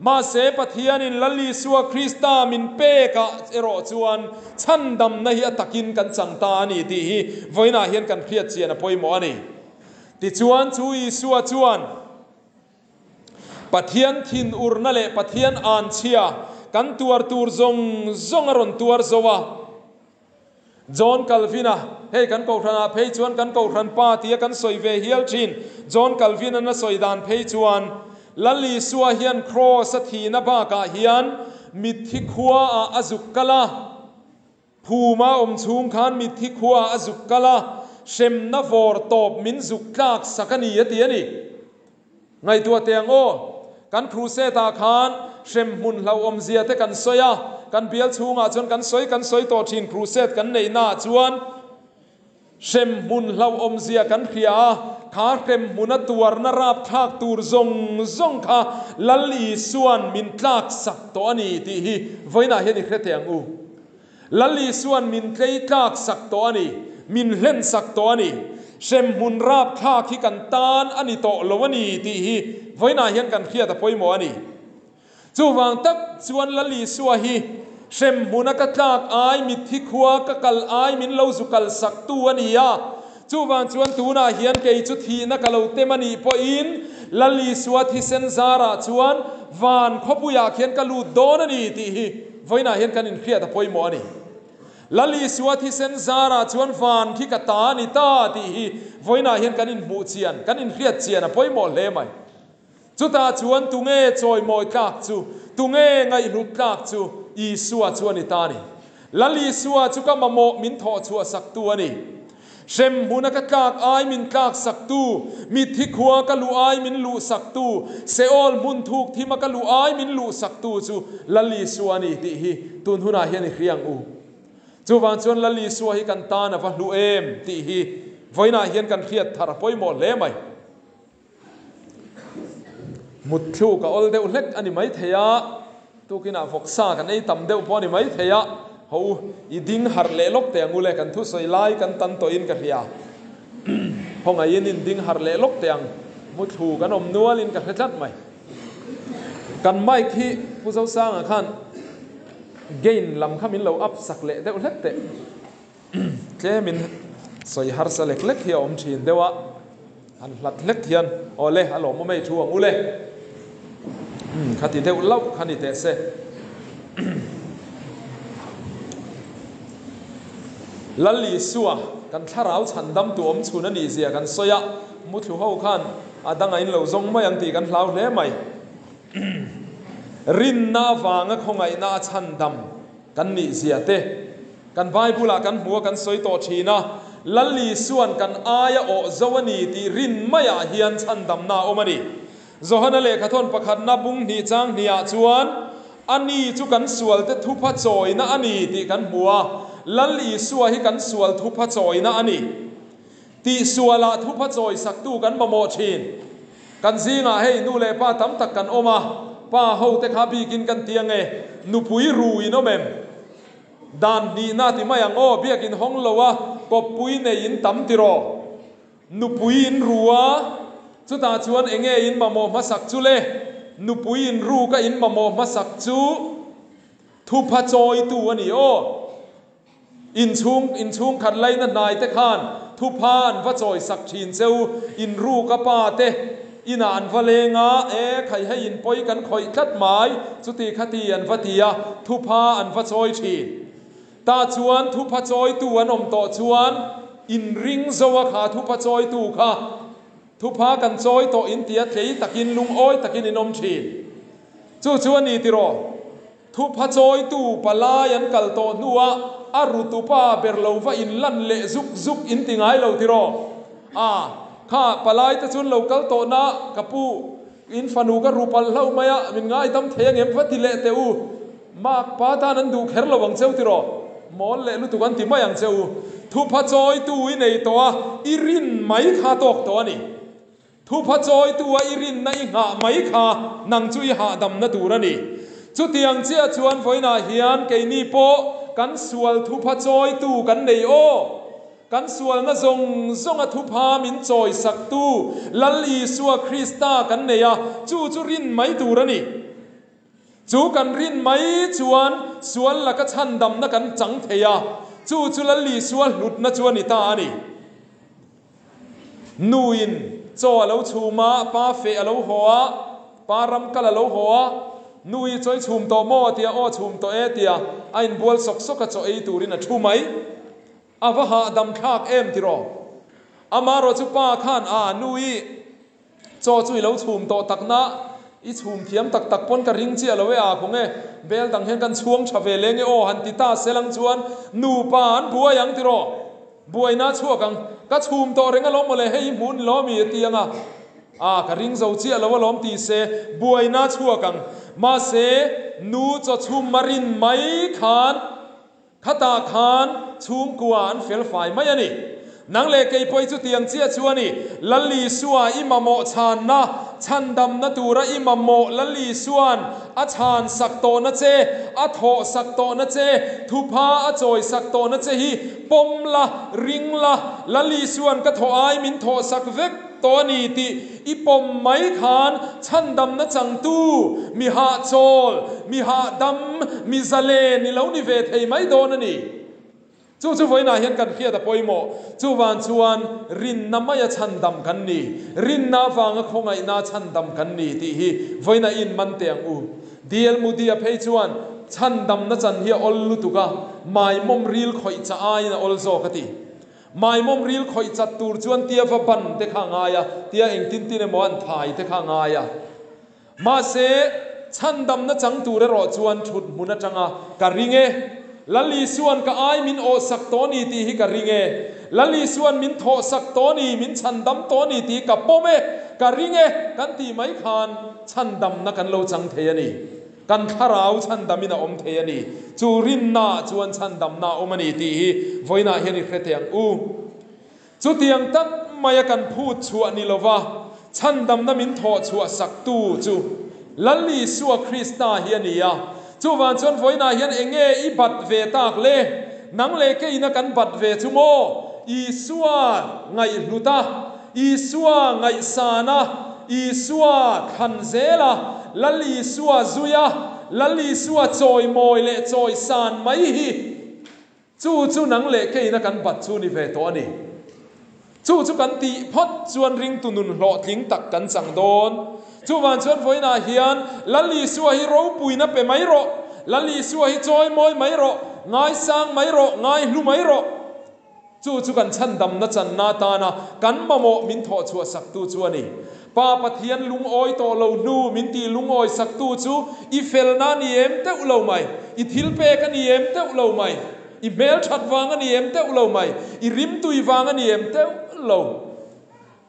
mahse Pathianin Lal Isua Krista min pekah erawh chuan chhandamna hi a takin kan chang ta a ni tih hi vawiinah hian kan hriat chian a pawimawh a ni. Tichuan chu Isua chuan Pathian thinurna leh Pathian anchhia kan tuar tur zawng zawng a rawn tuar zo a. John Calvin-a, hei kan Kohhranah phei chuan kan Kohhran pa tia kan sawi ve hial thin. John Calvin-an a sawi dan phei chuan, Lal Isua hian Kraws a thihna bakah hian mitthi khuaah a zuk kal a. Phuma awm chhung khan mitthi khuaah a zuk kal a, hremna vawr tawp min zuk tlak sak a ni a ti a ni. Ngaihtuah teh ang aw, kan crusade ah khan hremhmun hlauhawmzia te kan sawi a, kan bial chhungah chuan kan sawi kan sawi tawh thin crusade kan neihna ah chuan hremhmun hlauhawmzia kan hria a, kha hremhmuna tuarna rapthlak tur zawng zawng kha Lal Isuan min tlak sak tawh a ni tih hi vawiinah hian i hre teh ang u. Lal Isuan min tlei tlak sak tawh a ni, min hlen sak tawh a ni. Hremhmun rapthlak hi kan tan a ni tawh lo a ni tih hi vawiinah hian kan hriat a pawimawh a ni. Chuvang tak chuan Lal Isua hi hremhmuna ka tlak ai, mitthi khua ka kal ai min lo zu kal sak tu a ni a. Chuvang chuan tunah hian kei chu thihna ka lo tem a nih pawhin Lal Isua thisen zarah chuan van khawpuiah khian ka lut dawn a ni tih hi vawiinah hian kan inhriat a pawimawh a ni. Lal Isua thisen zarah chuan van khi ka ta a ni ta tih hi vawiinah hian kan inhmuh chian, kan inhriat chian a pawimawh hle mai. Chutah chuan tunge chawimawi tlak chu, tunge ngaihhlut tlak chu Isua chu a ni ta a ni. Lal Isua chu ka mamawh min thawh chhuah saktu a ni. Hremhmuna ka tlak ai min tlak saktu, mitthi khua ka luh ai min luh saktu, Seol hmun thuk thima ka luh ai min luh saktu chu Lal Isua a ni tih hi tun hunah hian i hria ang u. Chuvang chuan Lal Isua hi kan tan a va hlu em tih hi vawiinah hian kan hriat thar a pawimawh hle mai. Mutthluk a awl deuh hlek a ni maithei a, tukinah vawksa kan ei tam deuh pawh a ni maithei a, ho u, i ding harh leh lawk teh ang u le, kan thusawi lai kan tan tawhin ka hria. Hawngaihin in ding harh leh lawk teh ang, muthlu kan awm nualin ka hre tlat mai. Kan mic hi Pu Zosanga khan gain lam kha min lo up sak leh deuh hlek teh. Tlemin sawi harsa lek lek hi a awm thin deuh a, han hlat hlek hian aw le a lawmawm ei thu ang u le. Umm khati deuh lauh kha ni teh se. Lal Isua kan thlarau chhandam tu awm chhun a nih zia kan sawi a, muthlu ho khan a dang a in lo zawng mai ang tih kan hlau hle mai. Rinna avanga khawngaihna a chhandam kan nih zia te, Kan Bible-ah kan hmu a, kan sawi tawh thin a, Lal Isua'n kan aia awh zo a ni tih rin maiah hian chhandamna a awm a ni. Johana lehkhathawn pakhatna bung hnih chang hnihah chuan, A ni chu kan sualte thupha chawina a ni tih kan hmu a, Lal Isua hi kan sual thupha chawina a ni. Tihsualah thupha chawi saktu kan mamawh thin. Kan zingah hei nu leh pa tam tak kan awm a, pa hote kha bikin kan ti ange, nupui ru in awm em? Dan hnihna ti mai ang aw, biakin hawng lo a, kawppui nei in tam tiraw? Nupui in ru a, chutah chuan enge in mamawh hmasak chu le? Nupui in ru ka in mamawh hmasak chu thupha chawitu a ni aw. Inchhung inchhung khat laina hnai te khan thupha an va chawi sak thin cheu, in ru ka pa te Inah an va leng a, E, khai hei in pawi kan khawih tlat mai, chuti khati an va ti a, thupha an va chawi thin. Tah chuan thupha chawitu an awm tawh chuan in ring zo a kha thupha chawitu kha thupha kan chawi tawh in tia tlei takin lungawi takin in awm thin. Chu chu a ni tiraw? Thupha chawitu palai an kal tawh hnuah a rutupa ber lo va in lan leh zuk zuk in ti ngai lo tiraw? A, kha palai te chuan lo kal tawh na ka pu, in fanu ka ru palh hlauh mai a, min ngaidam thei angem va ti leh teh u. Mak pa tan an duh kher lo ang cheu tiraw? Mawl leh lutuk an ti mai ang che u. Thupha chawitu i nei tawh a, i rin mai kha tawk tawh a ni. Thupha chawitu a i rinna i nghah mai kha nang chu i hahdamna tur a ni. Chutiang chiah chuan vawiinah hian keini pawh kan sual thupha chawitu kan nei aw. Kan sualna zawng zawnga thupha min chawisaktu Lal Isua Krista kan nei a, chu chu rin mai tur a ni. Chu kan rin mai chuan sual laka chhandamna kan chang thei a, chu chu Lal Isua hlutna chu a ni ta a ni. Nuin chaw a lo chhum a, pa feh a lo haw a, pa ram kal a lo haw a, Nu i chawi chhum tawh maw? tia aw chhum tawh e tia a inbual sawk sawk a chaw ei turin a thu mai. A va hahdam thlak em tiraw? Amaherawhchu pa khan a, Nu i chaw chu i lo chhum tawh takna, I chhum thiam tak tak pawn ka ring chiah lo e a khaw nge bel dang hian kan chhuang tha ve leng e aw han ti ta selang chuan nupa an buai ang tiraw? Buaina chhuak ang. Ka chhum tawh reng alawm mawle hei hmun ni lawmi a ti ang a. A ka ring zo chiah lo alawm ti se buaina chhuak ang. Mahse nu chaw chhum a rin mai khan Khatah khan chhungkua an fel fai mai a ni. Nang leh kei pawh i chutiang chiah chu a ni. Lal Isua i mamawh chhanna, chhandamna tura i mamawh Lal Isua'n a chhan sak tawhna che, a thawh sak tawhna che, thupha a chawi sak tawhna che hi pawm la, ring la, Lal Isua'n ka thawh ai min thawh sak vek tawh a ni tih i pawm mai khan chhandamna changtu, mi hahchawl, mi hahdam, mi zalen i lo ni ve thei mai dawn a ni. Chu chu vawiinah hian kan hriat a pawimawh. Chuvang chuan rinna maia chhandam kan ni, rinna avanga khawngaihnaa chhandam kan ni tih hi vawiinah i inman teh ang u. DL Moody-a phei chuan chhandamna chan hi a awl lutuk a, maimawm ril khawih chah aiin a awl zawk a ti. Maimawm ril khawih chat tur chuan tia va ban te kha a ngai a, tia engtin tin emaw an thai te kha a ngai a. Mahse, chhandamna chang tur erawh chuan thut hmun atanga ka ring e. Lal Isua'n ka ai min awhsak tawh ni tih hi ka ring e. Lal Isua'n min thawhsak tawh ni, min chhandam tawh ni tih ka pawm e, ka ring e kan tih mai khan chhandamna kan lo chang thei a ni. Kan thlarau chhandamin a awm thei a ni. Chu rinnaah chuan chhandamna a awm a ni tih hi vawiinah hian i hre teh ang u. Chutiang tak maia kan phut chhuah ni lova chhandamna min thawh chhuah saktu chu Lal Isua Krista hi a ni a. Chuvang chuan vawiinah hian eng nge i bat ve tak le? Nang leh keina kan bat ve chu maw? Isua ngaihhlut a, Isua ngaihsan a, Isua thlan zel a, Lal Isua zui a, Lal Isua chawimawi leh chawisan mai hi chu chu nang leh keina kan bat chu ni ve tawh a ni. Chu chu kan tih phawt chuan ringtu nun hlawhtling tak kan chang dawn. Chuvang chuan vawiinah hian Lal Isua hi ropuina pe mai rawh, Lal Isua hi chawimawi mai rawh, ngaisang mai rawh, ngaihlu mai rawh. Chu chu kan chhandamna channa atana kan mamawh min thawh chhuah saktu chu a ni. Pa Pathian lungawi tawh lo hnu min tih lungawi saktu chu i felna a ni em teuh lo mai, i thilpek a ni em teuh lo mai, i hmelthat vang a ni em teuh lo mai, i rimtui vang a ni em teuh lo.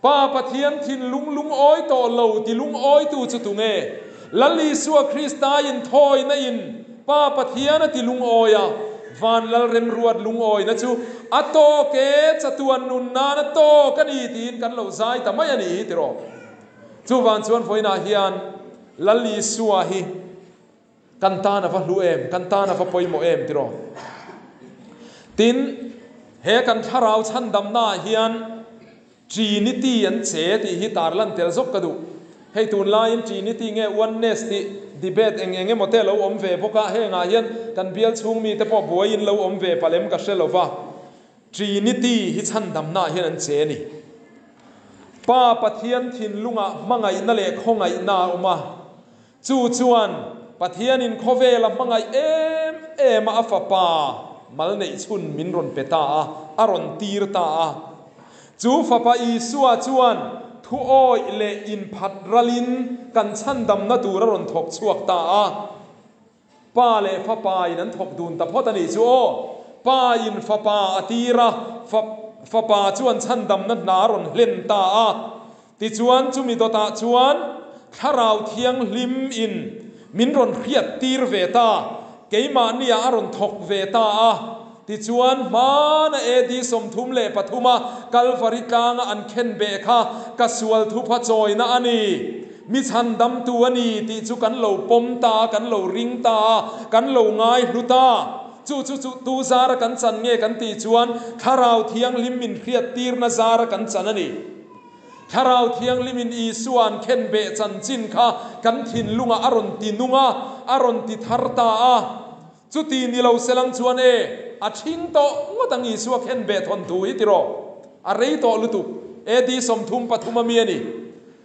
Pa Pathian thinlung lungawi tawh lo ti lungawitu chu tunge? Lal Isua Krista inthawina in Pa Pathian a ti lungawi a, van Lal remruat lungawina chu a tawk e, chatuan nun nan a tawk a ni tiin kan lo zai ta mai a ni hi tiraw? Chuvang chuan vawiinah hian Lal Isua hi Kan tan a va hlu em, kan tan a va pawimawh em tiraw? Tin, he kan thlarau chhandamnaah hian Trinity an che tih hi tarlan tel zawk ka duh. Hei tunlaiin Trinity nge Oneness tih debate eng eng emaw te a lo awm ve bawk a, hengah hian kan bial chhung mite pawh buaiin lo awm ve palem ka hre lova. Trinity hi chhandamnaah hian an che a ni. Pa Pathian thinlungah hmangaihna leh khawngaihna a awm a. Chu chuan Pathianin khawvela hmangaih em em a a Fapa mal neih chhun min rawn pe ta a, a rawn tir ta a. Chu Fapa Isua chuan thu awih leh inphat ralin kan chhandamna tur a rawn thawk chhuak ta a. Pa leh Fapa in an thawk dun ta phawt a nih chu aw. Pa in Fapa a tir a, Fapa chuan chhandamna hna a rawn hlen ta a. Tichuan chumi dawtah chuan Thlarau Thianghlim in min rawn hriat tir ve ta, keimahniah a rawn thawk ve ta a. Tichuan hmana AD 33 a Kalvari tlanga an khen beh kha ka sual thupha chawina a ni, mi chhandamtu a ni tih chu kan lo pawm ta a, kan lo ring ta a, kan lo ngaihlu ta. Chu chu chu tu zara kan chan nge kan tih chuan Thlarau Thianghlim min hriat tirna zara kan chan a ni. Thlarau Thianghlimin Isua an khenbeh chanchin kha kan thinlungah a rawn ti nung a, a rawn ti thar ta a. Chuti ni lo selang chuan e, a ṭhing tawh ngawt ang Isua khenbeh thawnthu hi tiraw? A rei tawh lutuk. AD 33 a mi a ni.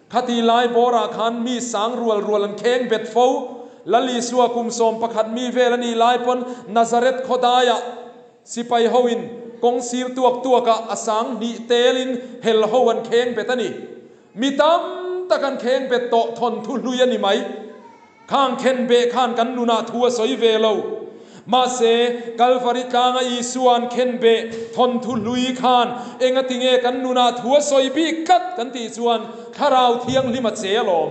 Khati lai bawrah khan mi sang rual rual an kheng bet fo. Lal Isua kum 11 mi vel a nih lai pawn Nazareth khawdaiah, Sipai hoin kawng sir tuak tuakah a sang hnih telin hel ho an kheng bet a ni. Mi tam tak an kheng bet tawh thawnthu hlui a ni mai. Khang khenbeh khan kan nunah thu a sawi ve lo. Mahse, Kalvari tlanga Isua'n khenbeh thawnthu hlui khan engatinge kan nunah thu a sawi bik tlat kan tih chuan Thlarau Thianghlim a che alawm.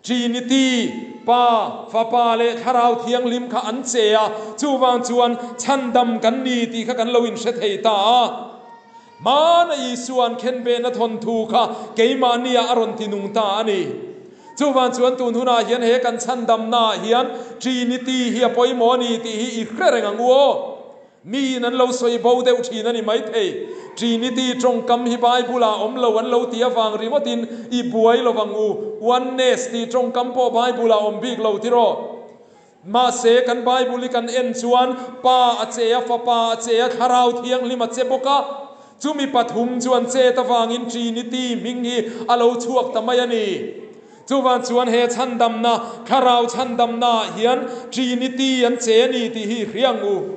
Trinity, Pa, Fapa leh Thlarau Thianghlim kha an che a, chuvang chuan chhandam kan ni tih kha kan lo inhre thei ta a. Hmana Isua'n khenbehna thawnthu kha keimahniah a rawn ti nung ta a ni. Chuvang chuan tun hunah hian he kan chhandamnaah hian Trinity hi a pawimawh a ni tih hi i hre reng ang u aw. Miin an lo sawi bo deuh thin a ni maithei. Trinity tawngkam hi Bible-ah awm lo an lo ti avang ringawtin i buai lo vang u. Oneness tih tawngkam pawh Bible-ah awm bik lo tiraw? Mahse, kan Bible hi kan en chuan Pa a che a, Fapa a che a, Thlarau Thianghlim a che bawk a. Chumi pathum chuan chet avangin Trinity hming hi a lo chhuak ta mai a ni. Chuvang chuan he chhandamna, Thlarau chhandamnaah hian Trinity an che a ni tih hi i hria ang u.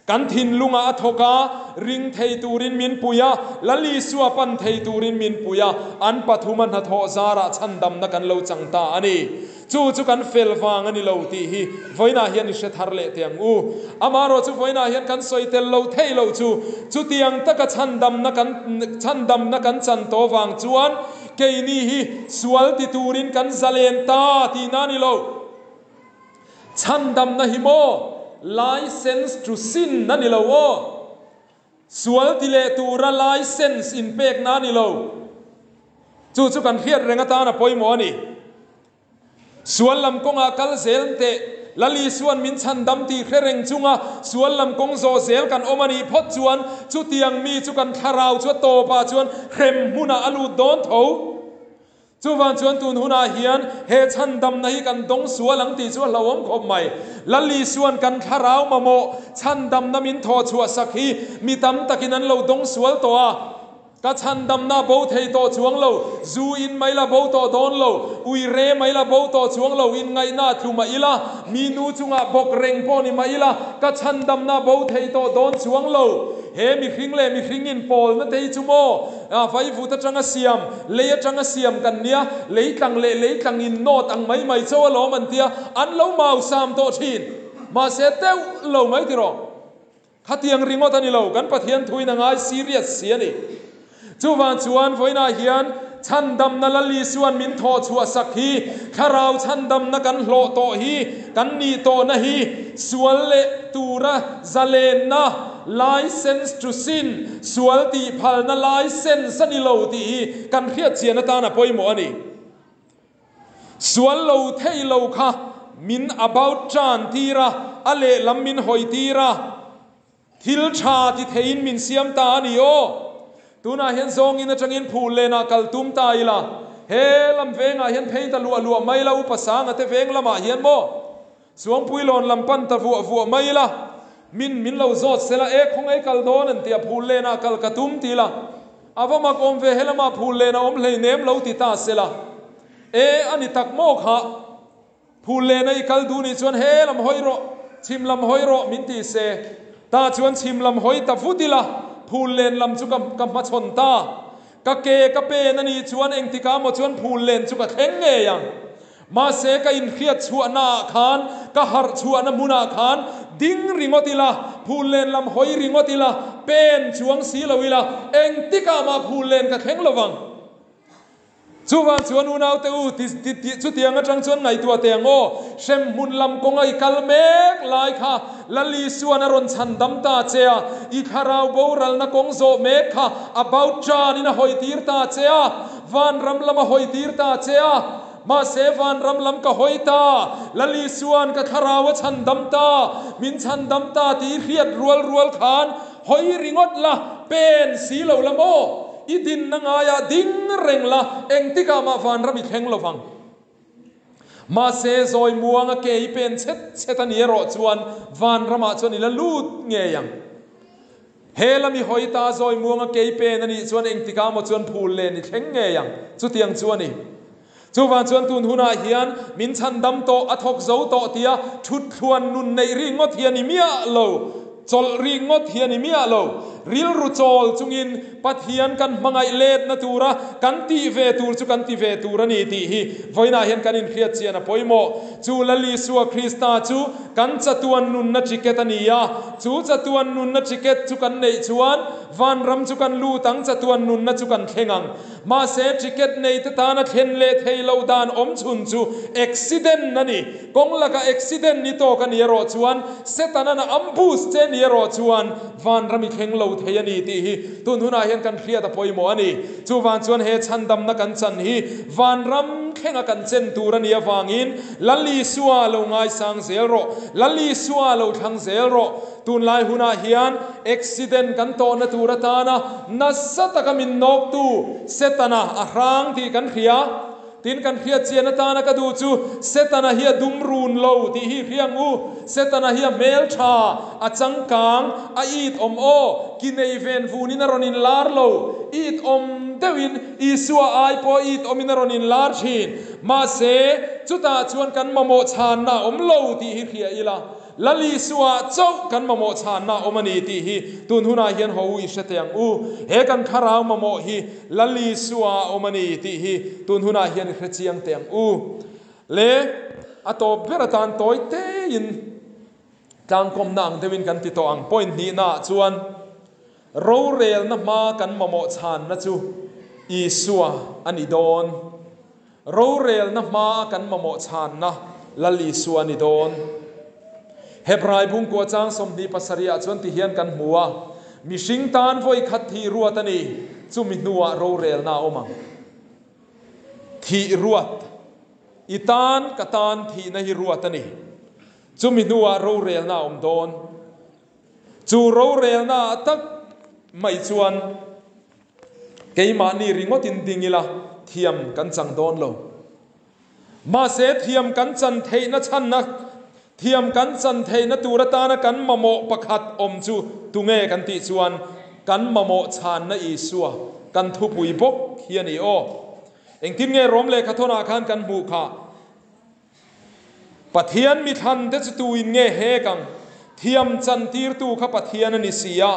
Kan thinlungah a thawk a, ring thei turin min pui a, Lal Isua pan thei turin min pui a, an pathuma hnathawh zarah chhandamna kan lo chang ta a ni. Chu chu kan fel vang a ni lo tih hi vawiinah hian i hre thar leh teh ang u. Amaherawh chu vawiinah hian kan sawi tel lo theih loh chu chutiang taka chhandamna kan chhandamna kan chan tawh vang chuan keini hi sual ti turin kan zalen ta tihna a ni lo. Chhandamna hi maw license to sin a ni lo aw. Sual ti leh tura license inpekna a ni lo. Chu chu kan hriat reng atan a pawimawh a ni. Sual lam kawngah kal zel teh, Lal Isua'n min chhandam tih hre reng chunga sual lam kawng zawh zel kan awm a nih phawt chuan chutiang mi chu kan thlarau chu a tawpah chuan hrem hmunah a lut dawn tho. Chuvang chuan tun hunah hian he chhandamna hi kan dawng sual ang tih chu a hlauhawm khawp mai. Lal Isua'n kan thlarau mamawh chhandamna min thawh chhuah sak hi mi tam takin an lo dawng sual tawh a. Ka chhandamna bo thei tawh chuang lo, zu in mai la bo tawh dawn lo, ui re mai la bo tawh chuang lo, inngaihna a tlu mah ila, mi nu chungah bawk reng pawh ni mah ila, ka chhandamna bo thei tawh dawn chuang lo. He mihring leh mihring inpawlna te hi chu maw vaivut atanga siam, lei atanga siam kan nia, leitlang leh leitlang innawt ang mai mai cho alawm an tia, an lo mausam tawh thin. Mahse teuh lo mai tiraw. Khatiang ringawt a ni lo, kan Pathian thuin a ngai serious si a ni. Chuvang chuan vawiinah hian chhandamna Lal Isua'n min thawh chhuah sak hi, thlarau chhandamna kan hlawh tawh hi, kan nih tawhna hi sual leh tura zalenna, license to sin, sual tih phalna license a ni lo tih hi kan hriatchian atan a pawimawh a ni. Sual lo thei lo kha min about tan tir a, a lehlam min hawi tir a, thil tha ti theiin min siam ta a ni aw. Tunah hian zawngin atangin phul lenah kal tum ta ila, he lam vengah hian phei ta luah luah mai ila, Upa Sanga te veng lamah hian maw Suangpui lawn lam pan ta vuah vuah mai ila, min min lo zawt sela, e khawngaih kal dawn an tia phul lenah kal ka tum ti ila, a va mak awm ve helamah phul len a awm hleinem lo ti ta sela, e a ni tak maw kha, phul lena i kal duh nih chuan he lam hawi rawh, chhim lam hawi rawh min ti se, ta chuan chhim lam hawi ta vut ila, phul len lam chu ka ka hmachhawn ta. Ka ke ka pen a nih chuan engtikah maw chuan phul len chu ka thleng ngei ang. Mahse ka inhriat chhuahnaah khan, ka harh chhuahna hmunah khan ding ringawt ila, phul len lam hawi ringawt ila, pen chuang si lo ila, engtikah mah phul len ka thleng lo vang. Chuvang chuan unaute u, ti ti ti chutiang atang chuan ngaihtuah teh ang aw, hremhmun lam kawnga i kal mek lai kha Lal Isua'n a rawn chhan dam ta che a, i thlarau boralna kawng zawh mek kha about tanin a hawitir ta che a, vanram lam a hawitir ta che a. Mahse vanram lam ka hawi ta, Lal Isua'n ka thlarau a chhan dam ta, min chhan dam ta tih i hriat rual rual khan hawi ringawt la, pen si lo la maw? I dinna ngaiah ding reng la, engtikah mah vanram i thleng lo vang. Mahse zawi muanga ke i pen chhet chhet a ni erawh chuan vanramah chuan i la lut ngei ang. He lami hawi ta zawi muanga kei pen a nih chuan engtikah maw chuan phul len i thleng ngei ang. Chutiang chu a ni. Chuvang chuan tun hunah hian min chhandam tawh, a thawk zo tawh tia thut thluan nun neih ri ngawt hi a ni miah lo. Chawlh ringawt hi a ni miah lo. Rilru chawl chungin Pathian kan hmangaih letna tura kan tih ve tur chu kan ti ve tur a ni tih hi vawiinah hian kan inhriat chian a pawimawh. Chu Lal Isua Krista chu kan chatuan nunna ticket a ni a, chu chatuan nunna ticket chu kan neih chuan vanram chu kan lut ang, chatuan nunna chu kan thleng ang. Mahse ticket neite tana thlen leh thei loh dan awm chhun chu accident a ni. Kawng laka accident ni tawk a ni erawh chuan Setana'n a ambush che ni erawh chuan vanram i thleng lo thei a ni tih hi tun hunah hian kan hriat a pawimawh a ni. Chuvang chuan he chhandamna kan chan hi vanram thlenga kan chen tur a nih avangin Lal Isua lo ngaisang zel rawh, Lal Isua lo thlang zel rawh. Tunlai hunah hian accident kan tawhna tur atana nasa taka min nawktu Setana a hrang tih kan hria. Tin, kan hriat chian atana ka duh chu Setana hi a dum run lo tih hi hria ang u. Setana hi a hmel tha, a changkang, a it awm aw, ki nei ven vunin a rawn inlar lo. It awm deuhin Isua ai pawh it awmin a rawn inlar thin. Mahse, chutah chuan kan mamawh chhanna a awm lo tih hi hria ila. Lal Isua chauh kan mamawh chhanna awm a ni tih hi tun hunah hian haw u i hre teh ang u. He kan thlarau mamawh hi Lal Isua a awm a ni tih hi tun hunah hian i hre chiang teh ang u. Le a tawp ber atan tawi teiin tlangkawmna ang deuhin kan ti tawh ang. Point hnihnaah chuan rorelna hma kan mamawh chhanna chu Isua a ni dawn. Rorelna hmaa kan mamawh chhanna Lal Isua a ni dawn. Hebrai bungkua chang 27 ah chuan ti hian kan hmu a, Mihring tan vawi khat thih ruat a ni, chumi hnuah rorelna a awm ang. Thih ruat, I tan ka tan thihna hi ruat a ni, chumi hnuah rorelna a awm dawn. Chu rorelna ah tak mai chuan Keimahni ringawtin ding ila thiam kan chang dawn lo. Mahse thiam kan chan theihna chhanna, thiam kan chan theihna tur atana kan mamawh pakhat awm chu tunge kan tih chuan kan mamawh chhanna Isua kan thupui bawk hi a ni aw. Engtin nge Rom lehkhathawnah khan kan hmuh khah? Pathian mithlan te chu tuin nge hek ang? Thiam chantirtu kha Pathian a ni si a.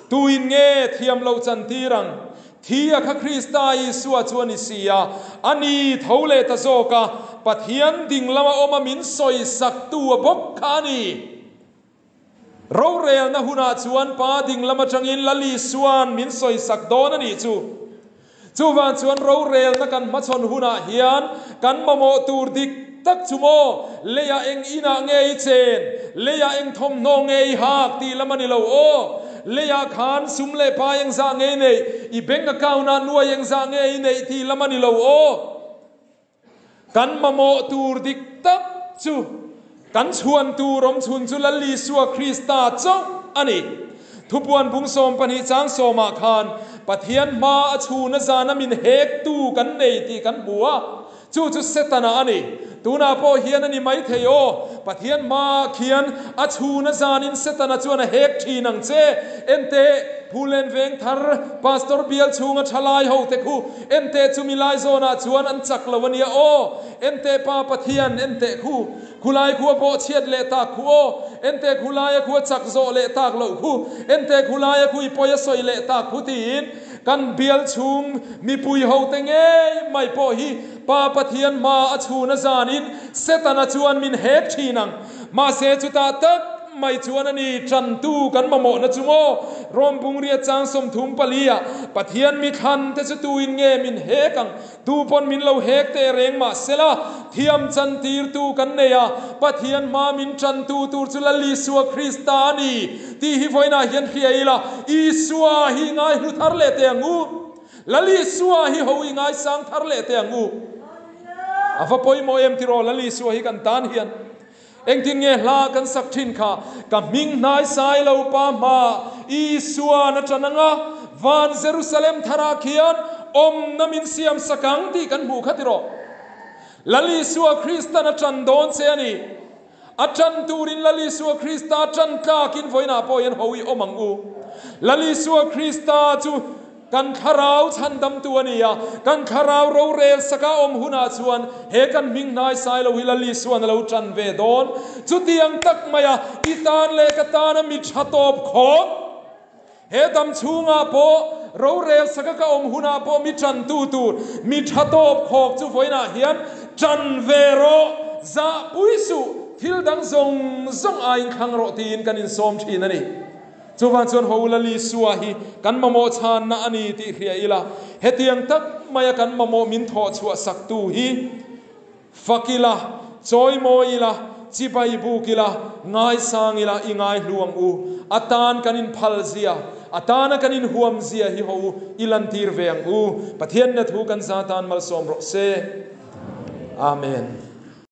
Tuin nge thiam lo chantir ang? Thi a kha Krista Isua chu a ni si a. A ni tho leh ta zawk a, Pathian ding lama awma min sawisaktu a bawk kha a ni. Rorelna hunah chuan Pa ding lam atangin Lal Isua'n min sawisak dawn a nih chu. Chuvang chuan rorelna kan hmachhawn hunah hian kan mamawh tur dik tak chu maw, leiah eng inah nge i chen, leiah eng thawmhnaw nge i hak tih lam a ni lo aw. Leiah khan sum leh pa eng zah nge i neih, i bank account-ah nuai eng zah nge i neih tih lam a ni lo aw. Kan mamawh tur dik tak chu kan chhuan tur awm chhun chu Lal Isua Krista chauh a ni. Thupuan bung 12 chang sawmah khan Pathian hma a chhun a zana min hektu kan nei tih kan hmu a, chu chu Setana a ni. Tunah pawh hian a ni maithei aw, Pathian hmaah khian a chhun a zanin Setana chuan a hek thin ang che. Enteh, Phulen veng thar Pastor bial chhunga thalai ho te khu Enteh chumi lai zawnah chuan an chak lo a nia aw. Enteh Pa Pathian, enteh khu. Khulai khu a bawh chhiat leh tak khu aw. Enteh khulaia khu a chak zawh leh tak loh khu. Enteh khulaia khu i pawi a sawi leh tak khu tiin kan bial chhung mipui ho te ngei mai pawh hi Pa Pathian hma a chhun a zanin Setana chuan min hek thin ang. Mahse chutah tak mai chuan a ni, tantu kan mamawhna chu maw? Rom bungria chang 34 ah Pathian mi thlan te chu tuin nge min hek ang? Tu pawn min lo hek teh reng mah sela, thiam chantirtu kan nei a, Pathian hma min tantu tur chu Lal Isua Krista a ni tih hi vawiinah hian hria ila, Isua hi ngai hlu thar leh teh ang u. Lal Isua hi ho i ngaisang thar leh teh ang u. A va pawimawh em tiraw Lal Isua hi kan tan hian. Engtin nge hla kan sak thin kha? Ka hming hnai sai lo pa hma Isua'n a tan anga, van Jerusalem tharah khian awmna min siam sak ang tih kan hmuh kha tiraw? Lal Isua Kristan a tan dawn che a ni. A tan turin Lal Isua Krista tan tlakin vawiinah pawh hian ho i awm ang u. Lal Isua Krista chu. Kan thlarau chhandamtu a ni a, kan thlarau rorel saka awm hunah chuan he kan hming hnai sai lo hi Lal Isuan a lo tan ve dawn. Chutiang tak maia i tan leh ka tana mi tha tawp khawp, he dam chhungah pawh rorel saka ka awm hunah pawh mi tantu tur mi tha tawp khawk chu vawiinah hian tan ve rawh, zahpui suh, thil dang zawng zawng aiin thlang rawh tiin kan insawm thin a ni. Chuvang chuan Ho Lal Isua hi kan mamawh chhanna a ni tih hria ila, hetiang tak maia kan mamawh min thawh chhuah saktu hi fak ila, chawimawi ila, chibai buk ila, ngaisang ila, i ngaihlu ang u. A tan kan inphal zia, a tana kan inhuam zia hi ho u i lantir ve ang u. Pathianna thu kan za tan malsawm rawh se. Amen.